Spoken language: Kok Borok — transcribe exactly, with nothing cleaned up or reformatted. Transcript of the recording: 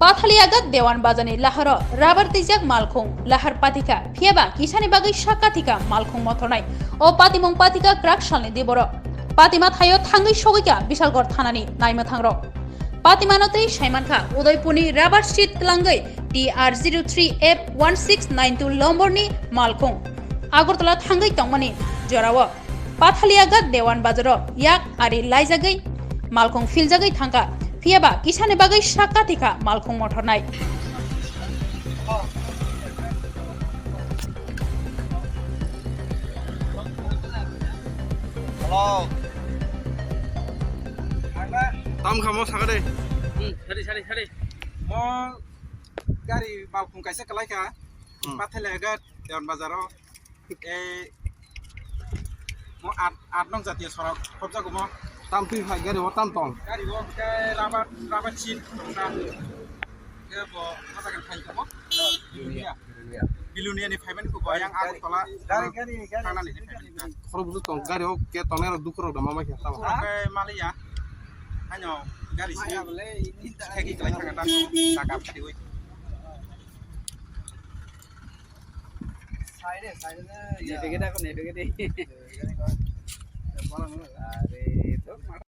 Pathaliagat Dewan Bazarni laharo rabar twijak malkhung lahar patikha, phiyaba kisani bagwi sakka thikha malkhung mothornai. O patimung patikha kwrak salni diboro. Patima thaio thangwi sogwikha Bisalgor thanani naimwthangrok. Patimano tei saimankha Udaipurni rabar sheet twlangwi T R zero three F one six nine two lomborni malkhung Agartala thangwi tongmani jorao. Pathaliagat Dewan Bazaro yak ari laijagwi malkhung philjagwi thangkha, phiyaba kisani bagwi sakka thikha malkhung mothornai. Hello. Tam khamo sakade. Hmm, sari, sari, sari. Mo gari malkhung kaisa kalaikha. Hmm. Pathaliagat Dewan Bazaro. Ei, mo at, at nong jatiya sorok, khobjago mo. Tam twi phai gari o tam tong. Gari o khe rabar, rabar chin tongkha. Khe bo masa kan phai tamo. Bilonia. Bilonia ni phaiman ko bo yang Agartala. Gari, gari, gari. Thana ni phaiman ka. Khoro busu tong, gari o ke tong nero dukro da mama khe tamo. Dukro khe maliya. Hanyo gari si. Theki klai thanga da. Taka phadi oi. Side, side na. Nepegede ako, nepegede. Are, to